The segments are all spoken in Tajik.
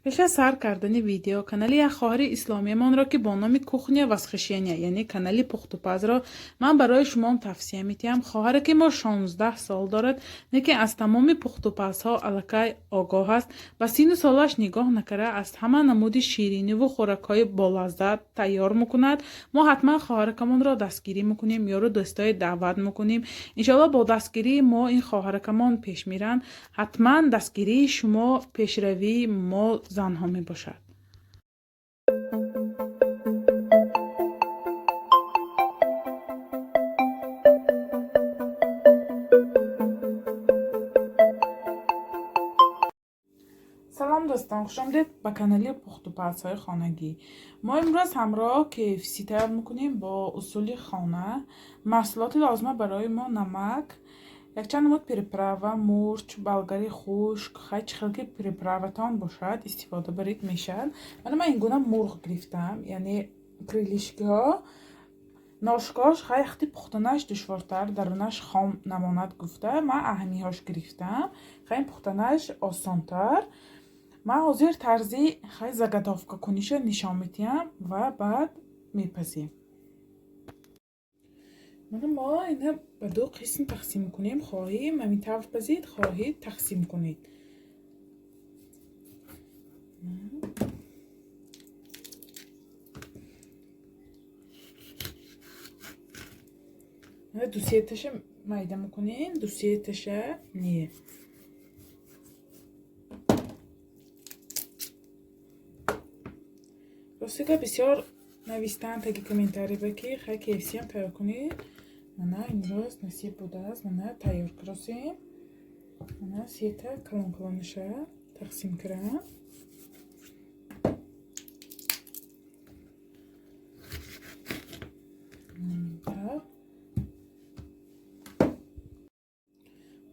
Пеш аз сар кардани видео канали як хоҳари исломиямонро, ки бо номи Кухня Восхищения, яъне канали пухтупазро ман барои шумоам тавсия медиҳам. Хоҳаре ки мо 16 сол дорад, лекин аз тамоми пухтупазҳо аллакай огоҳ аст. Ба синну солаш нигоҳ накарда, аз ҳама намуди шириниву хӯракҳои болаззат тайёр мекунад. Мо ҳатман хоҳаракамонро дастгирӣ мекунем, ёру дӯстое даъват мекунем. Иншоалло, бо дастгирии мо ин хоҳаракамон пеш меранд. Ҳатман дастгирии шумо пешравии мо занҳо мебошад. Салом, дӯстон, хушомадед ба канали пухтупазҳои хонагӣ. Мо имрӯз ҳамроҳ KFC тайёр мекунем бо усули хона. Маҳсулоти лозима барои мо: намак, якчанд намуд приправа, мурч, болгари хушк. Хай, чӣ хел ки приправатон бошад, истифода баред, мешавад. Мана, ман ин гуна мурғ гирифтам, яъне крылышкиҳо, ножкаош. Хай, яхти пухтанаш душвортар, дарунаш хом намонад гуфта, ман аҳамиҳош гирифтам. Хай, пухтанаш осонтар. Ман ҳозир тарзи, хай, заготовка куниша нишон медиҳам ва баъд мепазем. Мана, мо ина ба ду қисм тақсим мекунем. Хоҳӣ ҳамин тавр пазид, хоҳӣ тақсим кунед. Дусеташа майда мекунем, дусеташа не. Ростига, бисёр навистанд таги комментарийба, ки хай, KFCам тайёр кунед. Мана, имрӯз насиб будааст, мана, тайёр кардосем. Мана, сета калон калонаша тақсим кардам. Так,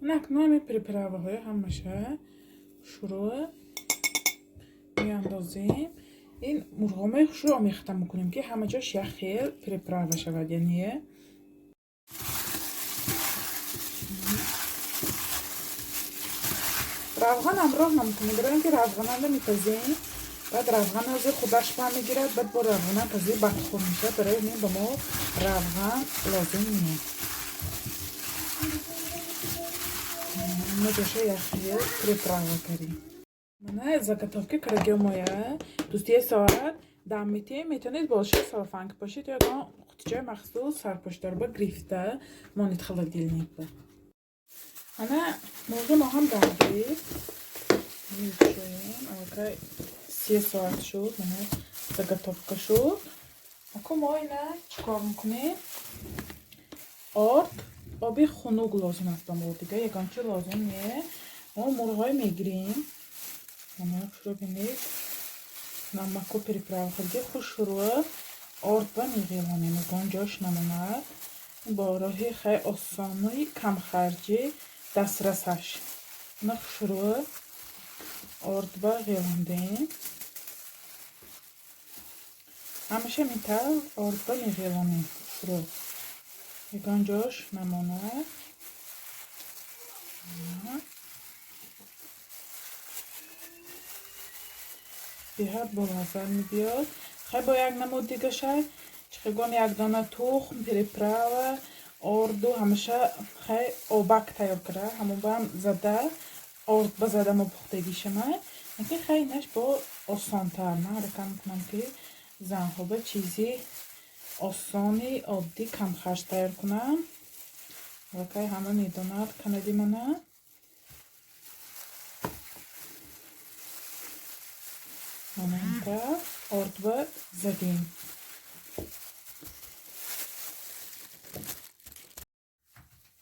мана, акнун ҳамин приправаҳои ҳамаша шурӯъ меандозем. Ин мурғомаи хушрӯ омехта мекунем, ки ҳама ҷош як хел приправа шавад, яъне равған ҳамроҳ намекунем, барои ин ки равғананда мепазем, баъд равған ҳозир худаш ба мегирад, баъд бо равғанам пазӣ бадхӯр мешавад. Барои ҳамин ба мо равған лозим не. Ҳама ҷоша як хел приправа кардем. Мана, заготовка карагиомоя 2-се соат дам метиҳем. Метавонед болоши салфанк бошед ё ягон қутичаи махсус сарпӯшдорба гирифта монед холодильникба. Мана, мурғи мо ҳам гардид, мекушоем. Аллакай 3 соат шуд, мана, заготовка шуд. Аку мо ина чӣ кор мекунем? Орд, оби хунук лозим аст ба мо, дига ягон чи лозим не. Мо мурғҳое мегирем. Мана, хушрӯ бинед, намаку приправа хӯрди, хушрӯ ордба меғелонем, ягон ҷош намонад. Бо роҳи хеле осони, камхарҷи, дастрасаш. Мана, хушрӯ ордба ғелондем. Ҳамаша ҳамин ордба меғелонем хушрӯ, ягон ҷош намонад. Беҳад болаззат мебиёд. Хай, бо як намуд дигаша чихегон як дона тухм, приправа, орду, ҳамаша, хай, обак тайёр карда, ҳамонбаам зада, ордба зада мо пухтагишама. Лекин, хай, инаш бо осонтар. Ман ҳаракат мекунам, ки занҳо ба чизи осони, оддӣ, камхарҷ тайёр кунам. Аллакай ҳама медонад канали мана. Мана, ин ордба задем.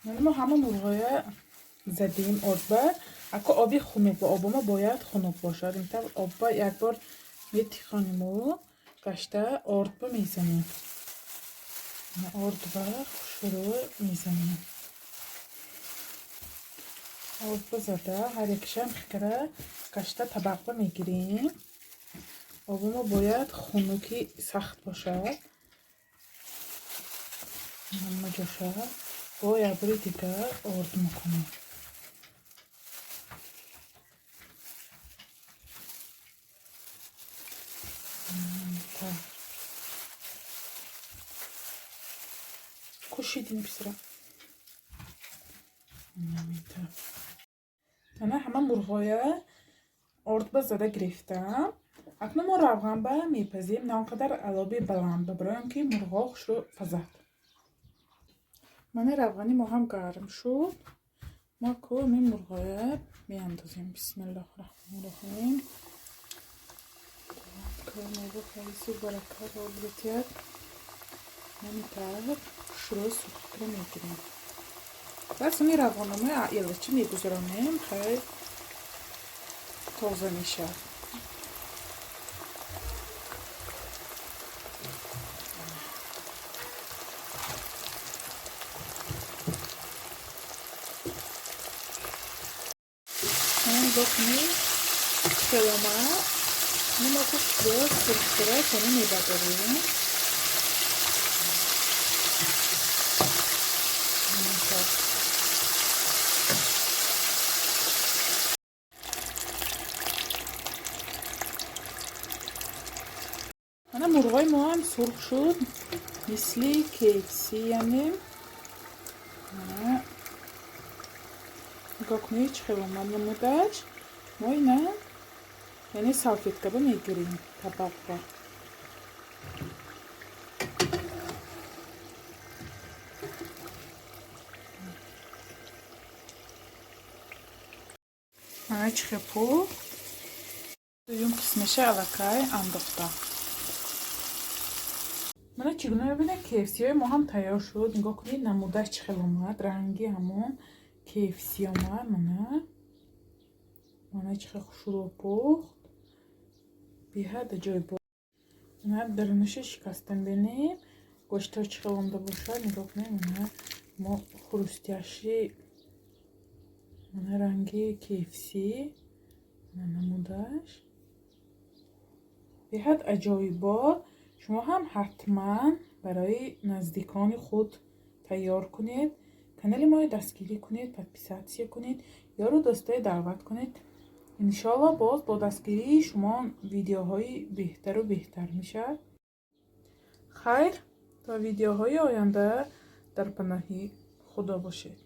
Мана, мо ҳама мурғоя задем ордба. Ако оби хунук, ба обомо бояд хунук бошад. Ин тавр обба як бор метихониму гашта ордба мезанем. Ордба хушрӯ мезанем. Ордба зада, ҳар якишам хикара гашта табақба мегирем. Оби мо бояд хунуки сахт бошад. Ҳама ҷоша бо як бори дигар орд мекунем. Кушид ини, писара. Ана, ҳама мурғоя ордба зада гирифтам. Акнун мо равғанба мепазем, на он қадар алоби баланд, ба барои он ки мурғо хушрӯ пазад. Мана, равғани мо ҳам гарм шуд. Мо ку ҳамин мурғоя меандозем. Бисмиллоҳи раҳмони раҳим. Хайсу баракат обрутият. Ҳамин хушрӯ сурхкра мегирем. Баъд сони равғаномаи илачи мегузаронем, хай тоза мешавад. Нигоҳ кунед, хел омад. Мо хушрӯ сурхкра сони мебардорем. Мана, мурғои мо ҳам сурх шуд, мисли KFC. Яъне, мана, нигоҳ кунед, чӣ хел омад намудаш. Мо ина, яъне, салфеткаба мегирем, табақба. Мана, чӣ хел пухт. Дуюм қисмаша аллакай андохтам. Мана, чӣ гуна мебинед, KFC-ҳои мо ҳам тайёр шуд. Нигоҳ кунед, намудаш чӣ хел омад, ранги ҳамон KFC омад. Мана, мана, чӣ хел хушрӯ пухт, беҳад аҷоиб. Мана, дарунаша шикастан бинем, гӯштҳо чӣ хел омда бошад. Нигоҳ кунед, мана, мо хрустящий. Мана, ранги KFC, мана, намудаш беҳад аҷоибот. Шумо ҳам ҳатман барои наздикони худ тайёр кунед. Канали моро дастгирӣ кунед, подписаться кунед, ёру дӯстое даъват кунед. Иншоалло, боз бо дастгирии шумо видеоҳои беҳтару беҳтар мешавад. Хайр, то видеоҳои оянда дар паноҳи Худо бошед.